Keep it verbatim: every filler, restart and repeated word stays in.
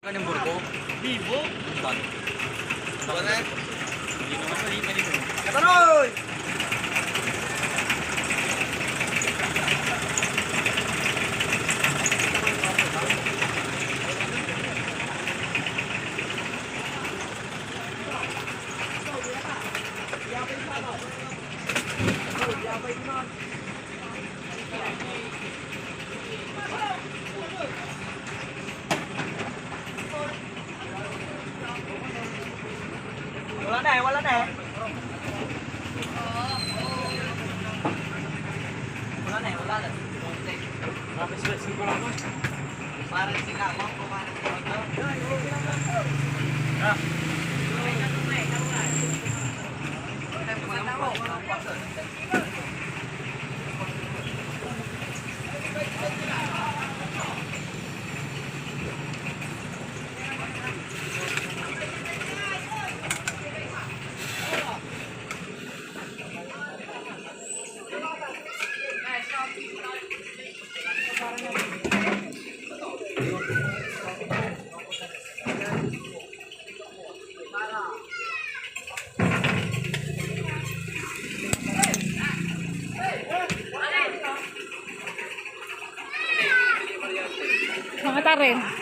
Kanin burko? Bibo? Saan? Wala. Hindi naman, hindi naman. Kataroy! Wala na eh, wala na eh. Wala na eh, wala na. Parang sila, kumain sila. Mga tarin.